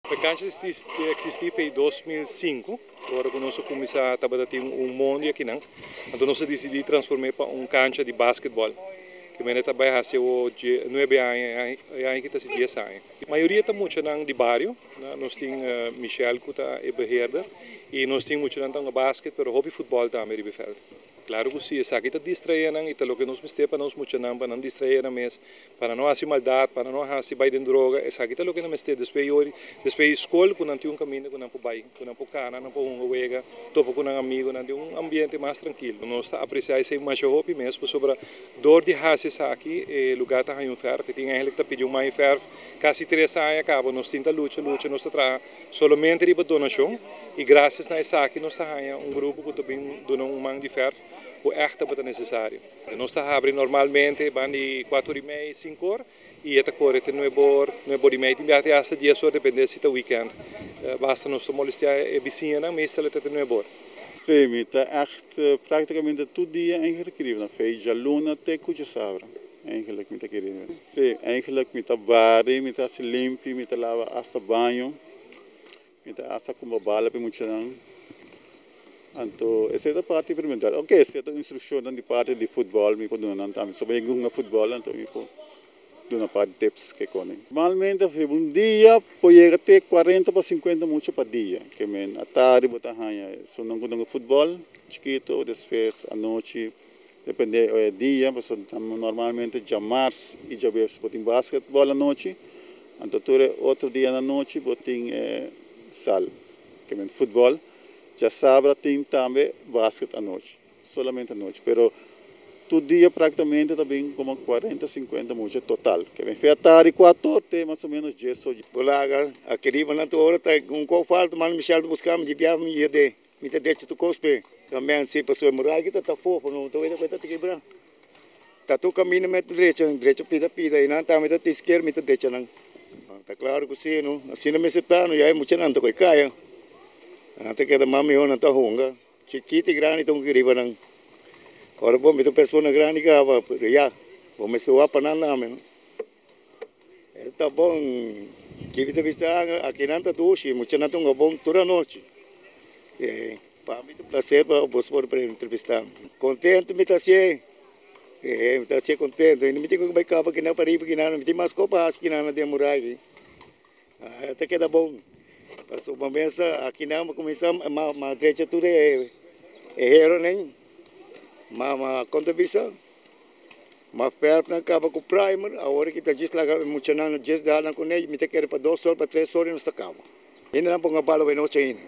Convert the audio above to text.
E cancha ta existi for di 2005, ora cu nos a cuminsa, tabata tin un mondi aki nan. Anto nos a dicidi transforma pa un cancha di basketball. Cu mi ta bay haci 9 aña, aña cu ta 10 aña. Mayoria ta muchanan di bario, nos tin Michel cu ta e beheerder y nos tin muchanan ta basket, pero hopi futbol tambe riba veld. Claro cu si, esaki ta distrae nan y ta loke nos mester pa nos muchanan, pa nan distrae nan mes, pa nan no haci maldad, pa nan no haci bay den droga, esaki ta loke nos mester despues di despues di scol, cu nan tin un caminda cu nan por bay, cu nan por cana, nan por hunga wega, topa cu nan amigo, nan tin un ambiente mas trankil. Nos ta aprecia esey masha hopi mes, pasobra door di haci esaki, e lugar ta un verf, tin eigenlijk ta pidi un mais verf, casi 3 aña caba, nos tin ta lucha, lucha, nos ta traha solamente riba donacion, y gracias na esaki nos ta un grupo cu tambe duna un man di verf, cu echt ta necesario. Nos ta habri normalmente banda di 4:30, 5 or, y ta core te 9 or, 9:30, tin te hasta 10 or, depende si ta weekend. Basta nos molestia e bisiñanan, meestal te 9 or. Si, mi ta echt practicamente tur dia eigenlijk riba. Na for di dialuna te cu diasabra. Eigenlijk mi ta kere. Si, eigenlijk mi ta bari, mi ta limpi, mi ta laba hasta baño. Mi ta hasta cu bala pa muchanan. Anto, esey ta parti fundamental. Ok, esey ta instruccion di parti di futbol, mi por duna tambe. Sobre hunga futbol, anto mi por duna parti tips cu con. Normalmente, un dia, por yega te 40 pa 50 mucha pa dia. Kiermen, atardi, bo ta haya, esunnan cu futbol, chikito, despues, anochi, depende di dia, normalmente diamars y diahuebs bo tin basketball anochi, anto tur otro dia na anochi bo tin sal, kiermen futbol. Diasabra tin tambe basket anochi, solamente anochi, pero tur dia practicamente tambe como 40, 50 mucha total. Kiermen for di atardi 4 te mas o menos 10. Bolaga, aquele na tua hora tá um qual falta, mas Michel buscar me de piava me de me te deixa tu cospe. Também se passou morar aqui tá fofo, não tô vendo tá quebrar. Tá tu caminho met direito, direito pida pida e não tá met esquerda, met direita não. Ta claro cu si, no? Asina mes ta, no, ya mucha nan ta caya. Nan ta keda mami nan ta hunga. Chikito y grandi ta riba nan. Awor bon, mi persona grandi caba, pero ya, bo me suba pa nan no. Ta bon, cu ta bisa aki nan ta dushi, mucha nan ta bon tur anochi. Pa mi un placer pa bo por entrevista. Contento mi ta asina. Mi ta asina contento. Y mi tin cu bay caba aki na pariba aki na, mi tin mas copa aki na den muraya. Ah, ta keda bon. Paso começa aki na cuminsa ma drecha tur e hero ne. Ma con ta bisa? Ma verf nan caba cu primer, awor cu ta djis laga mucha nan djis dal nan cu ne, mi ta kere pa 2 or pa 3 or y nos ta caba. Ainda nan ponga bala anochi ainda.